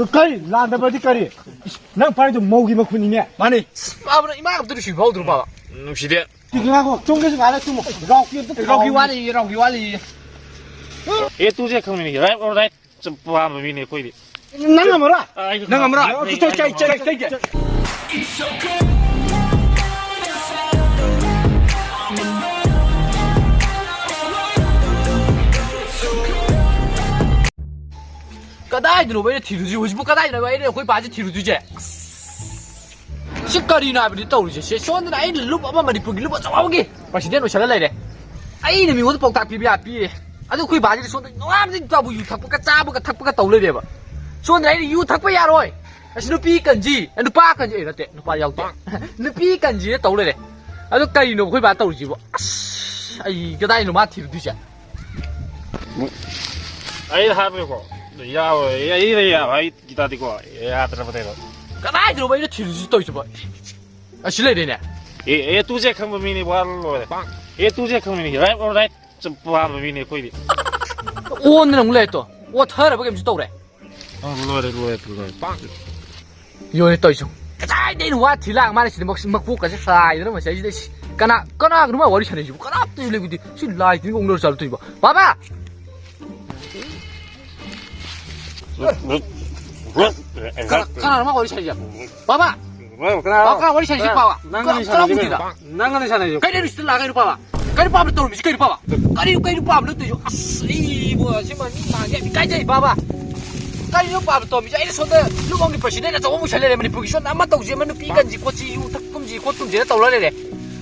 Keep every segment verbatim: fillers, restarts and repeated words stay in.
ꯀꯔꯤ? ꯂꯥꯟꯗꯕꯗꯤ ꯀꯔꯤ? ꯏꯁ, ꯅꯪ ꯄꯥꯏꯗꯣ ꯃꯧꯒꯤ ꯃꯈꯨꯠꯅꯤꯅꯦ꯫ ꯃꯥꯅꯤ꯫ ꯄꯥꯕꯅ ꯏꯃꯥ ꯑꯝꯇ ꯅꯨꯡꯁꯤ ꯐꯥꯎꯗ꯭ꯔꯣ, ꯄꯥꯕ? ꯅꯨꯡꯁꯤꯗꯦ꯫ ꯇꯤꯛ ꯉꯥꯏꯈꯣ, ꯆꯨꯝꯒꯦꯁꯨ ꯉꯥꯏꯔꯦ, ꯆꯨꯝꯃꯣ꯫ ꯔꯥꯎꯀꯤ ꯑꯝꯇ ꯔꯥꯎꯀꯤ ꯊꯥꯎ꯫ ꯋꯥꯠꯂꯤ, ꯔꯥꯎꯀꯤ ꯋꯥꯠꯂꯤ꯫ ꯑꯦ ꯇꯨꯁꯦ ꯈꯪꯕꯅꯤ, right or right? ꯆꯨꯝ ꯄꯥꯝꯕ ꯃꯤꯅꯦ ꯑꯩꯈꯣꯏꯗꯤ꯫ ꯅꯪ ꯉꯝꯃꯔꯣꯏ? ꯑꯩ ꯅꯪ ꯉꯝꯃꯔꯣꯏ? ꯑꯩ ꯆꯩ, ꯆꯩ, ꯆꯩ, ꯆꯩ, ꯆꯩ꯫ ꯀꯗꯥꯏꯗꯅꯣꯕ ꯑꯩꯅ ꯊꯤꯔꯨꯗꯣꯏꯁꯦ? ꯍꯧꯖꯤꯛꯄꯨ ꯀꯗꯥꯏꯗꯅꯣꯕ ꯑꯩꯅ ꯑꯩꯈꯣꯏ ꯕꯥꯁꯦ ꯊꯤꯔꯨꯗꯣꯏꯁꯦ? ꯁꯤ ꯀꯔꯤꯅꯣ ꯍꯥꯏꯕꯅꯤ ꯇꯧꯔꯤꯁꯦ? ꯁꯦ, ꯁꯣꯝꯗꯅ ꯑꯩꯅ ꯂꯨꯞ ꯑꯃ, ꯃꯅꯤꯄꯨꯔꯒꯤ ꯂꯨꯞ ꯑꯆꯧꯕꯒꯤ president ꯑꯣꯏꯁꯜꯂ ꯂꯩꯔꯦ꯫ ꯑꯩꯅ ꯃꯤꯉꯣꯟꯗ ꯄꯥꯎꯇꯥꯛ ꯄꯤꯕ ꯌꯥ ꯄꯤꯔꯦ꯫ ꯑꯗꯨ ꯑꯩꯈꯣꯏ ꯕꯥꯁꯤꯗꯤ ꯁꯣꯝꯗ ꯅꯣꯡꯉꯥꯟꯕꯗꯒꯤ ꯅꯨꯡꯗꯥꯡꯐꯥꯎ ꯌꯨ ꯊꯛꯄꯒ ꯆꯥꯕꯒ ꯊꯛꯄꯒ ꯇꯧ ꯂꯩꯔꯦꯕ꯫ ꯁꯣꯝꯗꯅ ꯑꯩꯅ ꯌꯨ ꯊꯛꯄ ꯌꯥꯔꯣꯏ꯫ ꯑꯁ, ꯅꯨꯄꯤ ꯀꯟꯁꯤ, ꯑ, ꯅꯨꯄꯥ ꯀꯟꯁꯤ, ꯑꯦ, ꯅꯠꯇꯦ, ꯅꯨꯄꯥ ꯌꯥꯎꯗꯦ꯫ ꯅꯨꯄꯤ ꯀꯟꯁꯤꯅ ꯇꯧ ꯂꯩꯔꯦ꯫ ꯑꯗꯨ ꯀꯔꯤꯅꯣ ꯑꯩꯈꯣꯏ ꯕꯥ ꯇꯧꯔꯤꯁꯤꯕꯣ? ꯑꯁ, ꯑꯩ ꯀꯗꯥꯏꯅꯣ ꯃꯥ ꯊꯤꯔꯨꯗꯣꯏꯁꯦ? ꯑꯩ ꯍꯥꯏꯕꯅꯤꯀꯣ, ꯌꯥꯔꯣꯏ, ꯑꯩ, ꯑꯩ, ꯑꯩ ꯒꯤꯇꯥꯗꯤꯀꯣ, ꯌꯥꯗ꯭ꯔꯕꯅꯦꯕ꯫ ꯀꯗꯥꯏꯗꯅꯣꯕ ꯑꯩꯅ ꯊꯤꯔꯨꯁꯤ ꯇꯧꯔꯤꯁꯤꯕꯣ? ꯑꯁꯤ ꯂꯩꯔꯦꯅꯦ꯫ ꯑꯦ, ꯑꯦ ꯇꯨꯁꯦ ꯈꯪꯕ ꯃꯤꯅꯤ, ꯋꯥ ꯂꯣꯏꯔꯦ꯫ ꯑꯦ ꯇꯨꯁꯦ ꯈꯪꯕ ꯃꯤꯅꯤ, right or right? ꯆꯨꯝ ꯄꯥꯝꯕ ꯃꯤꯅꯤ ꯑꯩꯈꯣꯏꯗꯤ꯫ ꯑꯣꯟꯗꯅ ꯑꯃꯨꯛ ꯂꯩꯔꯦ ꯇꯣ꯫ ꯑꯣꯊꯔꯕ ꯀꯩꯝꯁꯨ ꯇꯧꯔꯦ꯫ ꯑ, ꯂꯣꯏꯔꯦ, ꯂꯣꯏꯔꯦ, ꯂꯣꯏꯔꯦ꯫ ꯌꯣꯟꯅꯤ ꯇꯧꯔꯤꯁꯨ꯫ ꯀꯗꯥꯏꯗꯩꯅꯣ ꯋꯥ ꯊꯤ ꯂꯥꯛ ꯃꯥꯅ ꯁꯤꯗ ꯃꯛ-, ꯃꯀꯣꯛꯀꯁꯦ ꯁꯥꯏꯗꯅ ꯃꯁꯤ ꯑꯩꯁꯤꯗ ꯁꯤ-, ꯀꯅꯥ, ꯀꯅꯥꯒꯅꯣ ꯃꯥ ꯋꯥꯔꯤ ꯁꯥꯟꯅꯩꯁꯤꯕꯨ? ꯀꯅꯥꯝꯇꯁꯨ ꯂꯩꯕꯨꯗꯤ꯫ ꯁꯤ ꯂꯥꯏ ꯇꯤꯟꯒ ꯑꯣꯛꯅꯔ ꯆꯥꯔꯨ ꯇꯧꯔꯤꯕꯣ? ꯕꯥꯕꯥ! ꯀꯅꯥ, ꯀꯅꯥꯅꯣ ꯃꯥ ꯋꯥꯔꯤ ꯁꯥꯟꯅꯩꯁꯦ? ꯕꯥꯕꯥ! ꯀꯅꯥꯅꯣ? ꯕꯥꯕꯥ, ꯀꯅꯥ ꯋꯥꯔꯤ ꯁꯥꯟꯅꯩꯁꯦ, ꯕꯥꯕꯥ? ꯅꯪꯒ ꯀꯅꯥ, ꯂꯩꯁꯥꯟꯅꯩꯁꯦ ꯀꯅꯥ ꯀꯩꯅꯣ? ꯎꯗ꯭ꯔꯤꯕ? ꯅꯪꯒ ꯂꯩꯁꯥꯟꯅꯩꯁꯦ꯫ ꯀꯩꯅꯣ ꯁꯤꯗ ꯂꯥꯛꯑꯒ ꯀꯩꯅꯣ, ꯕꯥꯕꯥ? ꯀꯩꯅꯣ ꯄꯥꯕꯅ ꯇꯧꯔꯝꯃꯤꯁꯤ ꯀꯩꯅꯣ, ꯄꯥꯕ? ꯀꯔꯤ, ꯀꯩꯅꯣ ꯄꯥꯕꯅ ꯇꯧꯔꯤꯁꯤ? ꯑꯁ, ꯑꯩꯕꯨ, ꯁꯤꯃ ꯃꯤ ꯃꯥꯡꯉꯦ, ꯏꯀꯥꯏꯖꯩ, ꯄꯥꯕ꯫ ꯀꯔꯤꯅꯣ ꯄꯥꯕ ꯇꯧꯔꯝꯃꯤꯁꯦ? ꯑꯩꯅ ꯁꯣꯝꯗ ꯂꯨꯞ ꯑꯃꯒꯤ president ꯑꯆꯧꯕ ꯑꯃ ꯑꯣꯏꯁꯜ ꯂꯩꯔꯦ ꯃꯅꯤꯄꯨꯔꯒꯤ꯫ ꯁꯣꯝꯗ ꯑꯃ ꯇꯧꯁꯤ, ꯑꯃ ꯅꯨꯄꯤ ꯀꯟꯁꯤ ꯈꯣꯠꯁꯤ, ꯌꯨ ꯊꯛ ꯀꯨꯝꯁꯤ ꯈꯣꯠ ꯀꯨꯝꯁꯤꯅ ꯇꯧꯔ ꯂꯩꯔꯦ꯫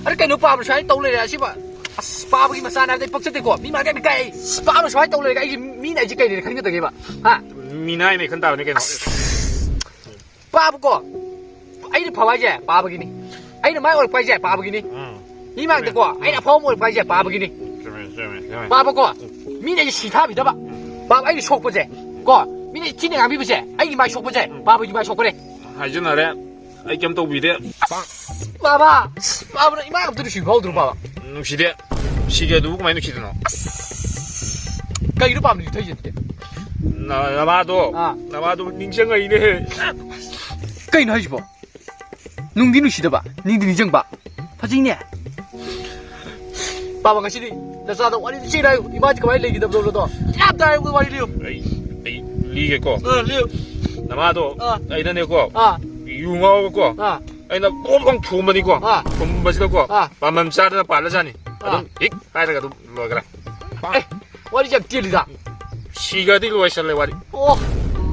ꯑꯗ ꯀꯩꯅꯣ ꯄꯥꯕ ꯁꯨꯃꯥꯏꯅ ꯇꯧ ꯂꯩꯔꯦ? ꯑꯁꯤꯕ, ꯑꯁ, ꯄꯥꯕꯒꯤ ꯃꯆꯥꯅꯦ ꯍꯥꯏꯕꯗ ꯑꯩ ꯄꯛꯆꯗꯦꯀꯣ꯫ ꯃꯤ ꯃꯥꯡꯉꯦ, ꯏꯀꯥꯏ ꯑꯩ꯫ ꯄꯥꯕ ꯁꯨꯃꯥꯏꯅ ꯇꯧ ꯂꯩꯔꯒ ꯑꯩꯒꯤ ꯃꯤꯅ ꯑꯩꯁꯦ ꯀꯩꯅꯦꯅ ꯈꯟꯒꯗꯒꯦꯕ? ꯍꯥ? ꯃꯤꯅꯥꯏꯅꯦ ꯈꯟ ꯇꯥꯕꯅꯤ ꯀꯩꯅꯣ꯫ ꯄꯥꯕꯀꯣ, ꯑꯩꯅ ꯐꯕ ꯍꯥꯏꯁꯦ ꯄꯥꯕꯒꯤꯅꯤ꯫ ꯑꯩꯅ ꯃꯥꯏ ꯑꯣꯏꯔꯛꯄ ꯍꯥꯏꯁꯦ ꯄꯥꯕꯒꯤꯅꯤ꯫ ꯎꯝ꯫ ꯃꯤ ꯃꯥꯡꯗꯀꯣ, ꯑꯩꯅ ꯑꯐꯥꯎꯕ ꯑꯣꯏꯔꯛꯄ ꯍꯥꯏꯁꯦ ꯄꯥꯕꯒꯤꯅꯤ꯫ ꯆꯨꯝꯃꯦ, ꯆꯨꯝꯃꯦ, ꯆꯨꯝꯃꯦ꯫ ꯄꯥꯕꯀꯣ, ꯃꯤꯅ ꯑꯩꯁꯦ ꯁꯤ ꯊꯥꯕꯤꯗꯕ꯫ ꯄꯥꯕ, ꯑꯩꯅ ꯁꯣꯛꯄꯁꯦ ꯀꯣ, ꯃꯤꯅ ꯊꯤꯅ ꯉꯥꯡꯕꯤꯕꯁꯦ ꯑꯩꯒꯤ ꯃꯥꯏ ꯁꯣꯛꯄꯁꯦ ꯄꯥꯕꯒꯤ ꯃꯥꯏ ꯁꯣꯛꯄꯅꯦ꯫ ꯍꯥꯏꯖꯤꯟꯅꯔꯦ꯫ ꯑꯩ ꯀꯩꯝ ꯇꯧꯕꯤꯗꯦ꯫ ꯕꯥꯕꯥ, ꯄꯥꯕꯅ ꯏꯃꯥ ꯑꯝꯇ ꯅꯨꯡꯁꯤꯕ ꯐꯥꯎꯗ꯭ꯔꯣ, ꯄꯥꯕ? ꯅꯨꯡꯁꯤꯗꯦ꯫ ꯁꯤꯒꯦ ꯑꯗꯨꯕꯨ ꯀꯃꯥꯏꯅ ꯅꯨꯡꯁꯤꯗꯅꯣ? ꯀꯩꯅꯣ ꯄꯥꯕꯅ ꯌꯨꯊꯛꯏꯁꯦ ꯑꯗꯨꯗꯤ? ꯅ-, ꯅꯃꯥꯗꯣ, ꯑꯥ꯫ ꯅꯃꯥꯗꯣ ꯅꯤꯡꯁꯤꯡꯉꯛꯏꯅꯦꯍꯦ꯫ ꯀꯩꯅꯣ ꯍꯥꯏꯁꯤꯕꯣ? ꯅꯨꯡꯗꯤ ꯅꯨꯡꯁꯤꯗꯕ, ꯅꯤꯡꯗꯤ ꯅꯤꯡꯁꯤꯡꯕ꯫ ꯐꯖꯩꯅꯦ꯫ ꯄꯥꯕ, ꯉꯁꯤꯗꯤ ꯅꯆꯥꯗ ꯋꯥꯔꯤ ꯂꯤꯁꯤꯔ ꯍꯥꯏꯌꯨ꯫ ꯏꯃꯥꯁꯤ ꯀꯃꯥꯏꯅ ꯂꯩꯈꯤꯗꯕꯅꯣꯗꯣ꯫ ꯌꯥꯝ ꯇꯥꯏ, ꯋꯥꯔꯤ ꯂꯤꯌꯨ꯫ ꯑꯩ, ꯑꯩ ꯂꯤꯒꯦꯀꯣ꯫ ꯑꯥ, ꯂꯤꯌꯨ꯫ ꯅꯃꯥꯗꯣ, ꯑꯥ꯫ ꯑꯩꯅꯅꯦꯀꯣ, ꯑꯥ꯫ ꯌꯨ ꯉꯥꯎꯔꯒꯀꯣ, ꯑꯥ꯫ ꯑꯩꯅ ꯄꯣꯞ ꯂꯥꯎ ꯊꯣꯝꯕꯅꯤꯀꯣ꯫ ꯑꯥ꯫ ꯊꯣꯝꯕꯁꯤꯗꯀꯣ, ꯑꯥ꯫ ꯄꯥꯝꯕꯝ ꯆꯥꯗꯅ ꯄꯥꯜꯂꯖꯥꯠꯅꯤ꯫ ꯑꯥ꯫ ꯑꯗꯨꯝ ꯍꯤꯛ ꯍꯥꯏꯔꯒ ꯑꯗꯨꯝ ꯂꯣꯏꯈ꯭ꯔꯦ꯫ ꯑꯦ, ꯋꯥꯔꯤꯁꯦ ꯌꯥꯝ ꯇꯦꯜꯂꯤꯗ꯫ ꯁꯤꯒ꯭ꯔꯗꯤ ꯂꯣꯏꯁꯜꯂꯦ ꯋꯥꯔꯤ꯫ ꯑꯣ,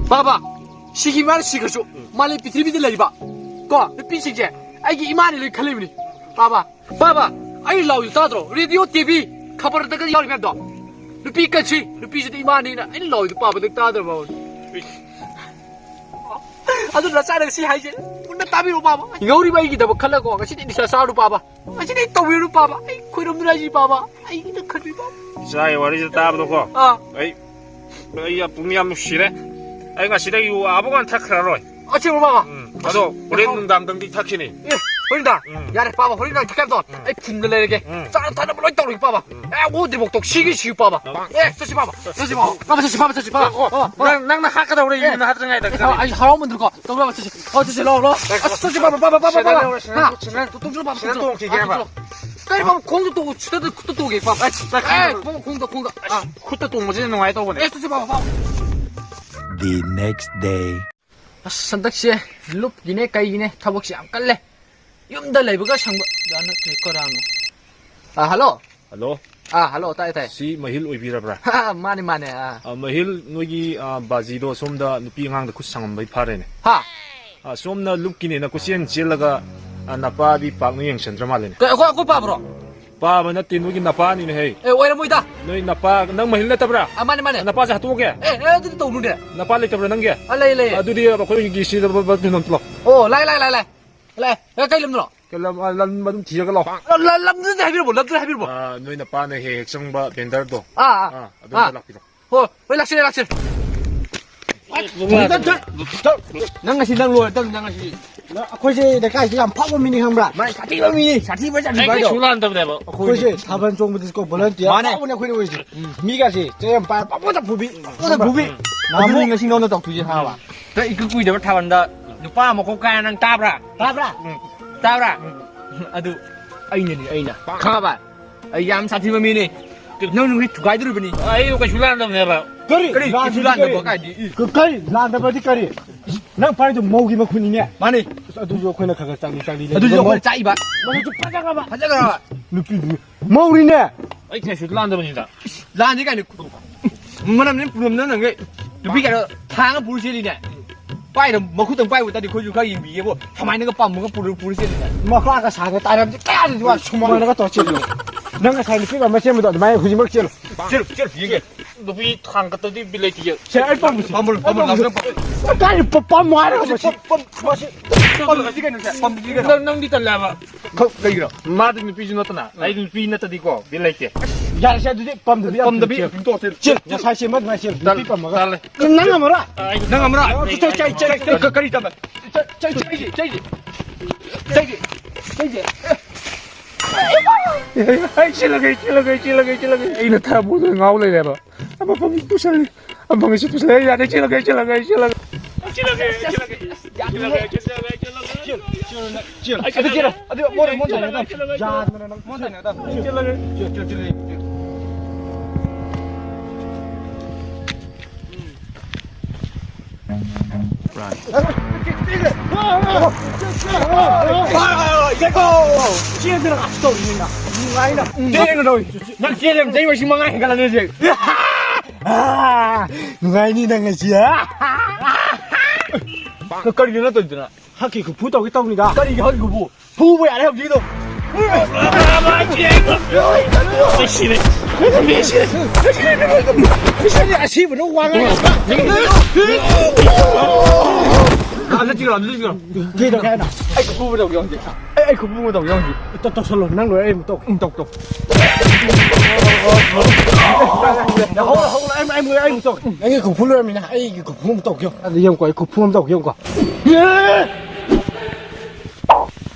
ꯄꯥꯕ, ꯁꯤꯒꯤ ꯃꯥꯅ ꯁꯤꯈ꯭ꯔꯁꯨ, ꯃꯥꯂꯦꯝ ꯄ꯭ꯔꯤꯊꯤꯕꯤꯗ ꯂꯩꯔꯤꯕ ꯀꯣ, ꯅꯨꯄꯤꯁꯤꯡꯁꯦ ꯑꯩꯒꯤ ꯏꯃꯥꯅꯦ ꯂꯣꯏ ꯈꯜꯂꯤꯕꯅꯤ꯫ ꯄꯥꯕ, ꯄꯥꯕ, ꯑꯩ ꯂꯥꯎꯁꯨ ꯇꯥꯗ꯭ꯔꯣ? ꯔꯦꯗꯤꯑꯣ, ꯇꯤ ꯚꯤ, ꯈꯕꯔꯗꯒ ꯌꯥꯎꯔꯤ ꯃꯌꯥꯝꯗꯣ꯫ ꯅꯨꯄꯤ ꯀꯟꯁꯤ, ꯅꯨꯄꯤꯁꯤꯗꯤ ꯏꯃꯥꯅꯤꯅ ꯑꯩꯅ ꯂꯥꯎꯔꯤꯗꯣ ꯄꯥꯕ ꯅꯪ ꯇꯥꯗ꯭ꯔꯕ? ꯑꯗꯨ ꯅꯆꯥꯅ ꯁꯤ ꯍꯥꯏꯁꯦ ꯃꯨꯟꯅ ꯇꯥꯕꯤꯔꯣ ꯄꯥꯕ꯫ ꯍꯤꯡꯍꯧꯔꯤꯕ ꯑꯩꯒꯤꯗꯃꯛ ꯈꯜꯂꯒꯣ, ꯉꯁꯤꯗꯤ ꯅꯤꯁꯥ ꯆꯥꯔꯨ ꯄꯥꯕ꯫ ꯉꯁꯤꯗꯤ ꯇꯧꯕꯤꯔꯨ ꯄꯥꯕ꯫ ꯑꯩ ꯈꯣꯏꯔꯝꯗꯨꯅ ꯍꯥꯏꯁꯤ ꯄꯥꯕ꯫ ꯑꯩꯒꯤꯗ ꯈꯟꯕꯤ ꯄꯥꯕ꯫ ꯏꯆꯥꯒꯤ ꯋꯥꯔꯤꯁꯦ ꯇꯥꯕꯗꯀꯣ, ꯑꯥ꯫ ꯑꯩ, ꯑꯩ ꯄꯨꯛꯅꯤꯡ ꯌꯥꯝ ꯅꯨꯡꯁꯤꯔꯦ꯫ ꯑꯩ ꯉꯁꯤꯗꯒꯤ ꯌꯨ ꯑꯃꯨꯛ ꯍꯟꯅ ꯊꯛꯈ꯭ꯔꯔꯣꯏ꯫ ꯑꯁꯦꯡꯕ ꯄꯥꯕ? ꯎꯝ꯫ ꯑꯗꯣ ꯍꯣꯔꯦꯟ ꯅꯨꯡꯗꯥꯡꯗꯪꯗꯤ ꯊꯛꯈꯤꯅꯤ꯫ ꯑꯦ, ꯍꯣꯔꯦꯟꯗ? ꯎꯝ꯫ ꯌꯥꯔꯦ ꯄꯥꯕ, ꯍꯣꯔꯦꯟꯗ ꯊꯛꯀꯦ ꯍꯥꯏꯕꯗꯣ꯫ ꯎꯝ꯫ ꯑꯩ ꯐꯨꯝꯗ ꯂꯩꯔꯒꯦ꯫ ꯎꯝ꯫ ꯆꯥꯅ ꯊꯛꯅꯕ ꯂꯣꯏ ꯇꯧꯔꯒꯦ ꯄꯥꯕ꯫ ꯎꯝ꯫ ꯑꯦ, ꯑꯣꯗ꯭ꯔꯤꯐꯥꯎ ꯇꯣꯛ ꯁꯤꯒꯦ ꯁꯤꯌꯨ ꯄꯥꯕ꯫ ꯎꯝ꯫ ꯑꯦ, ꯆꯠꯁꯤ ꯄꯥꯕ꯫ ꯆꯠꯁꯤ ꯄꯥꯕ꯫ ꯄꯥꯕ, ꯆꯠꯁꯤ ꯄꯥꯕ, ꯆꯠꯁꯤ ꯄꯥꯕ꯫ ꯉꯥꯏꯈꯣ꯫ ꯑꯣ, ꯑꯣ꯫ ꯅꯪ, ꯅꯪꯅ ꯍꯥꯠꯀꯗꯧꯔꯦ, ꯑꯦ, ꯌꯨꯝꯗ ꯍꯥꯠꯇ꯭ꯔꯤꯉꯩꯗ꯫ ꯑꯦ, ꯑꯩ ꯍꯔꯥꯎꯃꯟꯗ꯭ꯔꯣꯀꯣ꯫ ꯇꯧꯔꯕ ꯆꯠꯁꯤ꯫ ꯑꯣ, ꯆꯠꯁꯤ, ꯂꯥꯛꯑꯣ, ꯂꯥꯛꯑꯣ꯫ ꯑꯁ, ꯆꯠꯁꯤ ꯄꯥꯕ, ꯄꯥꯕ, ꯄꯥꯕ, ꯁꯦꯟꯗꯜ ꯄꯥꯕ꯫ ꯂꯧꯔꯣ, ꯁꯦꯟꯗꯜ ꯍꯥ? ꯇꯣꯡ-, ꯁꯦꯟꯗꯜ ꯇꯣꯡ-, ꯇꯣꯡ-, ꯁꯦꯟꯗꯜ ꯇꯣꯡꯈꯤꯒꯦ ꯍꯥꯏꯕ꯫ ꯀꯩꯅꯣ ꯄꯥꯕ, ꯈꯣꯡꯗ ꯇꯣꯡꯉꯨ, ꯁꯤꯗ ꯈꯨꯠꯇ ꯇꯣꯡꯒꯦ ꯄꯥꯕ꯫ ꯑꯁ, ꯆꯠꯁꯤ꯫ ꯑꯦ, ꯄꯥꯕ, ꯈꯣꯡꯗ, ꯈꯣꯡꯗ꯫ ꯑꯁ, ꯈꯨꯠꯇ ꯇꯣꯡꯕꯁꯤꯅ ꯅꯨꯡꯉꯥꯏ ꯇꯧꯕꯅꯦ꯫ ꯑꯦ, ꯆꯠꯁꯤ ꯄꯥꯕ, ꯄꯥꯕ꯫ The next day. ꯑꯁ, ꯍꯟꯗꯛꯁꯦ ꯂꯨꯞꯀꯤꯅꯦ ꯀꯩꯒꯤꯅꯦ ꯊꯕꯛꯁꯦ ꯌꯥꯝ ꯀꯜꯂꯦ꯫ ꯌꯨꯝꯗ ꯂꯩꯕꯒ ꯁꯪꯕ ꯖꯥꯠ ꯅꯠꯇ꯭ꯔꯦ, ꯀꯔꯥꯡꯅꯣ꯫ ꯑꯥ, ꯍꯜꯂꯣ꯫ ꯍꯜꯂꯣ꯫ ꯑꯥ, ꯍꯜꯂꯣ, ꯇꯥꯏ, ꯇꯥꯏ꯫ ꯁꯤ ꯃꯍꯤꯜ ꯑꯣꯏꯕꯤꯔꯕ꯭ꯔꯥ? ꯃꯥꯅꯦ, ꯃꯥꯅꯦ, ꯑꯥ꯫ ꯑꯥ, ꯃꯍꯤꯜ, ꯅꯣꯏꯒꯤ, ꯑꯥ, ꯕꯥꯖꯤꯗꯣ ꯁꯣꯝꯗ ꯅꯨꯄꯤ ꯑꯉꯥꯡꯗ ꯈꯨꯠ ꯁꯪꯉꯝꯕꯩ ꯐꯥꯔꯦꯅꯦ꯫ ꯍꯥ? ꯑꯥ, ꯁꯣꯝꯅ ꯂꯨꯞꯀꯤꯅꯦꯅ ꯀꯣꯏꯆꯦꯟ ꯆꯦꯜꯂꯒ, ꯑꯥ, ꯅꯄꯥꯗꯤ ꯄꯥꯛꯅ ꯌꯦꯡꯁꯟꯗ꯭ꯔ ꯃꯥꯜꯂꯦꯅꯦ꯫ ꯀꯩ, ꯑꯩꯈꯣꯏ, ꯑꯩꯈꯣꯏ ꯄꯥꯕ꯭ꯔꯣ? ꯄꯥꯕ ꯅꯠꯇꯦ, ꯅꯣꯏꯒꯤ ꯅꯄꯥꯅꯤꯅꯦ ꯍꯦ꯫ ꯑꯦ, ꯑꯣꯏꯔꯝꯃꯣꯏꯗ꯫ ꯅꯣꯏ ꯅꯄꯥ, ꯅꯪ ꯃꯍꯤꯜ ꯅꯠꯇꯕ꯭ꯔꯥ? ꯑꯥ, ꯃꯥꯅꯦ, ꯃꯥꯅꯦ꯫ ꯅꯄꯥꯁꯦ ꯍꯥꯠꯇꯣꯛꯑꯒꯦ? ꯑꯦ, ꯑꯦ, ꯑꯗꯨꯗꯤ ꯇꯧꯅꯨꯅꯦ꯫ ꯅꯄꯥ ꯂꯩꯇꯕ꯭ꯔꯥ ꯅꯪꯒꯤ? ꯑꯥ, ꯂꯩ, ꯂꯩ꯫ ꯑꯗꯨꯗꯤ ꯑꯩꯈꯣꯏꯒꯤ ꯁꯤꯗ ꯕ-, ꯕ-, ꯊꯤꯟ ꯑꯝꯇ ꯂꯥꯎ꯫ ꯑꯣ, ꯂꯥꯏ, ꯂꯥꯏ, ꯂꯥꯏ, ꯂꯥꯏ꯫ ꯂꯥꯏ, ꯑꯦ, ꯀꯩ ꯂꯝꯗꯅꯣ? ꯀꯩ ꯂꯝ, ꯑꯥ, ꯂꯝ ꯑꯗꯨꯝ ꯊꯤꯔꯒ ꯂꯥꯎ꯫ ꯂ-, ꯂ-, ꯂꯝꯗꯨꯗꯤ ꯍꯥꯏꯕꯤꯔꯝꯃꯣ, ꯂꯝꯗꯨꯗꯤ ꯍꯥꯏꯕꯤꯔꯝꯃꯣ꯫ ꯑꯥ, ꯅꯣꯏ ꯅꯄꯥꯅ ꯍꯦꯛ ꯍꯦꯛ ꯆꯪꯕ ꯕꯦꯟꯗꯔꯗꯣ꯫ ꯑꯥ, ꯑꯥ, ꯑꯥ, ꯑꯗꯣꯝꯗ ꯑꯥ꯫ ꯂꯥꯛꯄꯤꯔꯣ꯫ ꯍꯣꯏ, ꯍꯣꯏ, ꯂꯥꯛꯆꯔꯦ, ꯂꯥꯛꯆꯔꯦ꯫ ꯅꯪ ꯉꯁꯤ ꯅꯪ ꯂꯣꯏꯔꯗꯕꯅꯤ, ꯅꯪ ꯉꯁꯤ꯫ ꯑꯩꯈꯣꯏꯁꯦ ꯂꯩꯀꯥꯏꯁꯦ ꯌꯥꯝ ꯐꯕ ꯃꯤꯅꯤ, ꯈꯪꯕ꯭ꯔꯥ? ꯃꯥꯅꯦ, ꯁꯥꯊꯤꯕ ꯃꯤꯅꯤ, ꯁꯥꯊꯤꯕ, ꯁꯥꯊꯤꯕ ꯑꯩ ꯍꯥꯏꯗꯣ꯫ ꯀꯩꯁꯨ ꯂꯥꯟꯗꯕꯅꯦꯕ꯫ ꯑꯩꯈꯣꯏꯁꯦ ꯊꯥꯕꯜ ꯆꯣꯡꯕꯗꯁꯨꯀꯣ volunteer ꯃꯥꯅꯦ꯫ ꯐꯥꯎꯕꯅꯦ ꯑꯩꯈꯣꯏꯅ ꯑꯣꯏꯁꯦ꯫ ꯃꯤꯒꯥꯁꯦ ꯆꯩ ꯌꯥꯝ ꯄꯥꯏ ꯄꯥꯄꯣꯗ ꯐꯨꯕꯤ, ꯄꯥꯄꯣꯗ ꯐꯨꯕꯤ꯫ ꯑꯗꯨꯅꯤ ꯉꯁꯤ ꯅꯉꯣꯟꯗ ꯇꯧꯊꯣꯏꯁꯦ, ꯈꯪꯉꯕ? ꯅꯪ ꯏꯀꯨꯏ ꯀꯨꯏꯗꯕ ꯊꯥꯕꯜꯗ ꯅꯨꯄꯥ ꯃꯀꯣꯛ ꯀꯥꯏ ꯅꯪ ꯇꯥꯕ꯭ꯔꯥ? ꯇꯥꯕ꯭ꯔꯥ? ꯎꯝ꯫ ꯇꯥꯕ꯭ꯔꯥ? ꯎꯝ꯫ ꯑꯗꯨ ꯑꯩꯅꯅꯤ, ꯑꯩꯅ꯫ ꯈꯪꯉꯕ? ꯑꯩ ꯌꯥꯝ ꯁꯥꯊꯤꯕ ꯃꯤꯅꯤ꯫ ꯅꯪ ꯅꯨꯃꯤꯠ ꯊꯨꯒꯥꯏꯗꯣꯔꯤꯕꯅꯤ꯫ ꯑꯩ ꯀꯩꯁꯨ ꯂꯥꯟꯗꯕꯅꯦꯕ꯫ ꯀꯔꯤ? ꯀꯔꯤ? ꯂꯥꯟꯗꯕꯗꯤ ꯀꯩꯁꯨ ꯂꯥꯟꯗꯕ ꯀꯔꯤ? ꯀꯥꯏꯗꯤ? ꯏ꯫ ꯀ-, ꯀꯔꯤ? ꯂꯥꯟꯗꯕꯗꯤ ꯀꯔꯤ? ꯅꯪ ꯄꯥꯏꯗꯣ ꯃꯧꯒꯤ ꯃꯈꯨꯟꯅꯤꯅꯦ꯫ ꯃꯥꯅꯤ꯫ ꯑꯁ, ꯑꯗꯨꯁꯨ ꯑꯩꯈꯣꯏꯅ ꯈꯔ ꯈꯔ ꯆꯥꯛꯂꯤ ꯆꯥꯛꯂꯤ ꯑꯗꯨꯁꯨ ꯂꯩꯕꯗꯣ ꯑꯩꯈꯣꯏꯅ ꯆꯥꯛꯏꯕ꯫ ꯃꯁꯛꯁꯨ ꯐꯖꯈ꯭ꯔꯕ꯫ ꯐꯖꯈ꯭ꯔꯕ꯫ ꯅꯨꯄꯤꯗꯨ ꯃꯧꯔꯤꯅꯦ꯫ ꯑꯩ ꯀꯩꯁꯨ ꯂꯥꯟꯗꯕꯅꯤꯗ꯫ ꯂꯥꯟꯗꯤ ꯀꯥꯏꯅ ꯃꯅꯝꯅꯦ ꯄꯨꯔꯝꯗꯅ ꯅꯪꯒꯤ ꯅꯨꯄꯤ ꯀꯩꯅꯣ ꯊꯥꯡꯒ ꯄꯨꯔ ꯆꯦꯜꯂꯤꯅꯦ꯫ ꯄꯥꯏꯔ ꯃꯈꯨꯠꯇꯪ ꯄꯥꯏꯕ ꯇꯥꯔꯗꯤ ꯑꯩꯈꯣꯏꯁꯨ ꯈꯔ ꯌꯦꯡꯕꯤꯒꯦꯕꯣ꯫ ꯁꯨꯃꯥꯏꯅꯒ ꯄꯝꯃꯒ ꯄꯨꯔ, ꯄꯨꯔ ꯆꯦꯜꯂꯤꯅꯦ꯫ ꯃꯈꯥꯒ ꯁꯥꯡꯅ ꯇꯥꯔꯝꯗꯤ ꯀꯌꯥꯗꯗꯤ ꯋꯥ ꯁꯨꯃꯥꯡꯗꯒ ꯇꯧꯔ ꯆꯦꯜꯂꯤ꯫ ꯅꯪ ꯉꯁꯥꯏ ꯅꯨꯄꯤ ꯑꯃ ꯆꯦꯟꯕꯗꯣ ꯑꯗꯨꯃꯥꯏꯅ ꯍꯧꯖꯤꯛꯃꯛ ꯆꯦꯜꯂꯨ꯫ ꯆꯦꯜꯂꯨ, ꯆꯦꯜꯂꯨ, ꯌꯦꯡꯒꯦ꯫ ꯅꯨꯄꯤ ꯊꯥꯡ ꯀꯠꯇꯗꯤ ꯕꯤꯠ ꯂꯩꯇꯦ꯫ ꯁꯦ, ꯑꯩ ꯄꯝꯃꯨꯁꯤ꯫ ꯄꯝꯃꯨ, ꯄꯝꯃꯨ, ꯄꯝꯃꯨ, ꯄꯝꯃꯨ꯫ ꯀꯥꯏ ꯄ-, ꯄꯝꯃꯨ ꯍꯥꯏꯔꯒ ꯃꯁꯤ? ꯄꯝ-, ꯃꯁꯤ꯫ ꯄꯝꯗ꯭ꯔꯗꯤ ꯀꯩꯅꯣ ꯁꯦ? ꯄꯝꯗ꯭ꯔꯗꯤ ꯀꯩꯅꯣ? ꯅꯪ, ꯅꯪꯗꯤ ꯇꯜꯂꯦ ꯍꯥꯏꯕ꯫ ꯈ-, ꯀꯩꯒꯤꯅꯣ? ꯃꯥꯗꯤ ꯅꯨꯄꯤꯁꯨ ꯅꯠꯇꯅ꯫ ꯑꯩꯗꯤ ꯅꯨꯄꯤ ꯅꯠꯇꯗꯤꯀꯣ, ꯕꯤꯠ ꯂꯩꯇꯦ꯫ ꯌꯥꯔꯦꯁꯦ, ꯑꯗꯨꯗꯤ ꯄꯝꯗꯕꯤ ꯌꯥꯝ ꯄꯝꯗꯕꯤ ꯆꯦꯜꯂꯨ꯫ ꯑꯗꯨꯝ ꯇꯣꯛꯑꯁꯦ꯫ ꯆꯦꯜ, ꯉꯁꯥꯏ ꯁꯦꯝꯕ ꯑꯗꯨꯃꯥꯏꯅ ꯆꯦꯜ꯫ ꯇꯜ-, ꯅꯨꯄꯤ ꯄꯝꯃꯒ꯫ ꯇꯜꯂꯦ꯫ ꯅꯪ ꯉꯝꯃꯔꯣꯏ? ꯅꯪ ꯉꯝꯃꯔꯣꯏ? ꯆꯩ, ꯆꯩ, ꯆꯩ, ꯆꯩ, ꯀ-, ꯀꯔꯤ ꯇꯝꯃꯦ? ꯆꯩ, ꯆꯩ, ꯆꯩ, ꯆꯩ, ꯆꯩ, ꯆꯩ, ꯆꯩ꯫ ꯑꯩ ꯆꯦꯜꯂꯒꯦ, ꯑꯩ ꯆꯦꯜꯂꯒꯦ, ꯑꯩ ꯆꯦꯜꯂꯒꯦ, ꯑꯩ ꯆꯦꯜꯂꯒꯦ꯫ ꯑꯩꯅ ꯊꯥꯕꯨꯗ ꯉꯥꯎ ꯂꯩꯔꯦꯕ꯫ ꯑꯃꯐꯥꯎ ꯄꯨꯁꯜꯂꯤ꯫ ꯑꯃꯐꯥꯎꯁꯨ ꯄꯨꯁꯜꯂꯤ꯫ ꯌꯥꯔꯦ, ꯆꯦꯜꯂꯒꯦ, ꯑꯩ ꯆꯦꯜꯂꯒꯦ, ꯑꯩ ꯆꯦꯜꯂꯒꯦ꯫ ꯆꯦꯜꯂꯒꯦ, ꯆꯦꯜꯂꯒꯦ꯫ ꯆꯦꯜꯂꯨ, ꯆꯦꯜꯂꯨ, ꯅꯪ ꯆꯦꯜꯂꯨ꯫ ꯑꯗꯨ ꯆꯦꯜꯂꯨ꯫ ꯑꯗꯨ ꯃꯣꯟ, ꯃꯣꯟ ꯁꯥꯏꯅ ꯇꯝꯃꯨ꯫ ꯌꯥꯗꯅ ꯅꯪ ꯃꯣꯟ ꯁꯥꯏꯅ ꯇꯝꯃꯨ꯫ ꯆꯦꯜꯂꯒꯦ꯫ ꯆꯦꯜ, ꯆꯦꯜ, ꯆꯦꯜ, ꯆꯦꯜ꯫ ꯅꯪ ꯆꯦꯜꯂꯦ, ꯆꯍꯤ ꯃꯁꯤꯡ ꯃꯉꯥ ꯍꯦꯟꯒꯠꯂꯅꯤ ꯍꯧꯖꯤꯛ꯫ ꯅꯨꯡꯉꯥꯏꯅꯤ ꯅꯪ ꯉꯁꯤ꯫ ꯀꯔꯤꯅꯣ ꯅꯪ ꯇꯧꯔꯤꯗꯨꯅ? ꯍꯛꯀꯤ ꯈꯨꯐꯨ ꯇꯧꯒꯦ ꯇꯧꯅꯤꯗ꯫ ꯀꯔꯤꯒꯤ ꯍꯛꯀꯤ ꯈꯨꯐꯨ? ꯐꯨꯕ ꯌꯥꯔꯦ ꯍꯧꯖꯤꯛꯀꯤꯗꯣ꯫ ꯑꯩ ꯁꯤꯔꯦ꯫ ꯑꯩ ꯁꯤꯔꯦ꯫ ꯑꯩ ꯁꯤꯔꯦ꯫ ꯑꯁꯤꯕꯅ ꯋꯥ ꯉꯥꯡꯉꯛꯄ꯫ ꯑꯝꯇ ꯆꯤꯡꯉꯣ, ꯑꯝꯇ ꯆꯤꯡꯉꯣ꯫ ꯀꯩꯗꯧꯒꯦ ꯍꯥꯏꯅꯣ? ꯑꯩ ꯈꯨꯐꯨ ꯑꯃ ꯇꯧꯒꯦ ꯍꯧꯖꯤꯛ꯫ ꯑꯩ, ꯑꯩ ꯈꯨꯐꯨ ꯑꯃ ꯇꯧꯒꯦ ꯍꯧꯖꯤꯛ꯫ ꯇꯧ-, ꯇꯧꯁꯜꯂꯣ꯫ ꯅꯪ ꯂꯣꯏꯔꯦ ꯑꯩ ꯑꯃꯨꯛ ꯇꯧꯒꯦ꯫ ꯎꯝ, ꯇꯧ, ꯇꯧ꯫ ꯍꯧꯔꯣ, ꯍꯧꯔꯣ, ꯑꯩ, ꯑꯩ, ꯑꯩ ꯑꯃꯨꯛ ꯇꯧꯒꯦ꯫ ꯅꯪꯒꯤ ꯈꯨꯐꯨ ꯂꯣꯏꯔꯝꯃꯤꯅ ꯑꯩꯒꯤ ꯈꯨꯐꯨ ꯑꯃꯨꯛ ꯇꯧꯒꯦ꯫ ꯑꯗꯨ ꯌꯦꯡꯉꯨꯀꯣ, ꯑꯩ ꯈꯨꯐꯨ ꯑꯃ ꯇꯧꯒꯦ, ꯌꯦꯡꯉꯨꯀꯣ꯫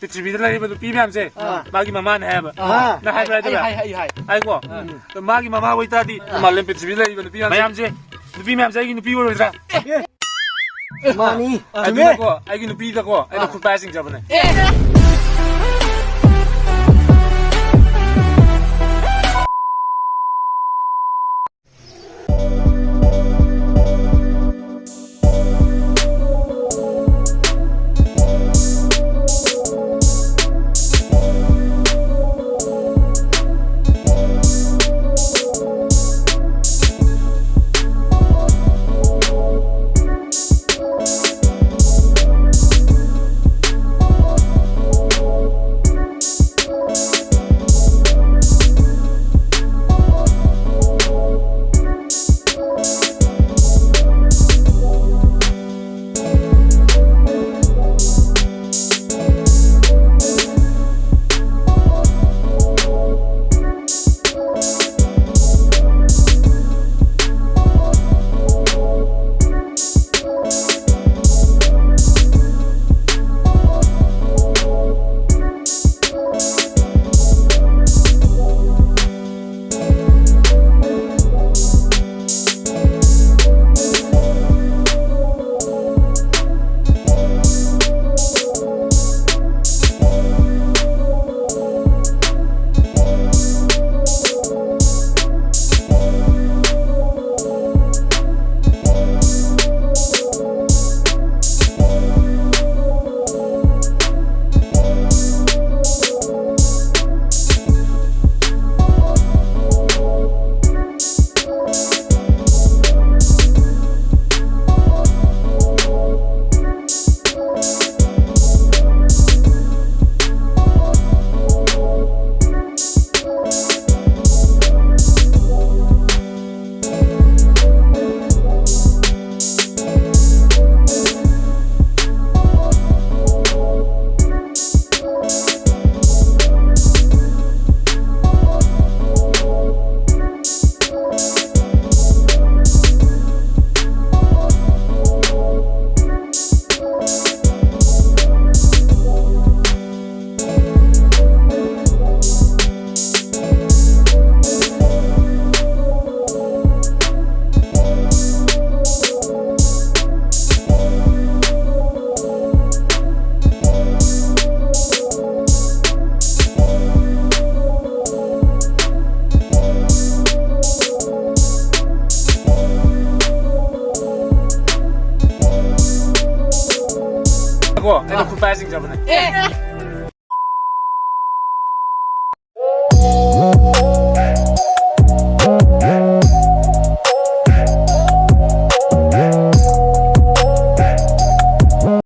ꯄ꯭ꯔꯤꯊꯤꯕꯤꯗ ꯂꯩꯔꯤꯕ ꯅꯨꯄꯤ ꯃꯌꯥꯝꯁꯦ, ꯑꯥ, ꯃꯥꯒꯤ ꯃꯃꯥꯅꯦ ꯍꯥꯏꯕ꯫ ꯑꯥ꯫ ꯅꯪ ꯍꯥꯏꯕ꯭ꯔꯥ, ꯑꯩ ꯍꯥꯏꯗꯕ꯭ꯔꯥ? ꯍꯥꯏ, ꯑꯩ ꯍꯥꯏ꯫ ꯍꯥꯏꯀꯣ? ꯑꯥ꯫ ꯑꯗꯣ ꯃꯥꯒꯤ ꯃꯃꯥ ꯑꯣꯏꯇꯥꯔꯗꯤ, ꯑꯥ, ꯃꯥꯂꯦꯝ ꯄ꯭ꯔꯤꯊꯤꯕꯤꯗ ꯂꯩꯔꯤꯕ ꯅꯨꯄꯤ ꯃꯌꯥꯝꯁꯦ, ꯃꯌꯥꯝꯁꯦ, ꯅꯨꯄꯤ ꯃꯌꯥꯝꯁꯦ ꯑꯩꯒꯤ ꯅꯨꯄꯤ ꯑꯣꯏꯔꯣꯏꯗ꯭ꯔꯥ? ꯑꯦ! ꯃꯥꯅꯤ꯫ ꯑꯥ, ꯆꯨꯝꯃꯦ꯫ ꯑꯗꯨꯅꯀꯣ, ꯑꯩꯒꯤ ꯅꯨꯄꯤꯗꯀꯣ, ꯑꯩꯅ, ꯑꯥ, ꯈꯨꯠ ꯄꯥꯏꯔ ꯆꯤꯡꯖꯕꯅꯦ꯫ ꯑꯦ! ꯑꯩꯅ ꯈꯨꯠ ꯄꯥꯏꯔ ꯆꯤꯡꯖꯕꯅꯦ꯫ ꯑꯦ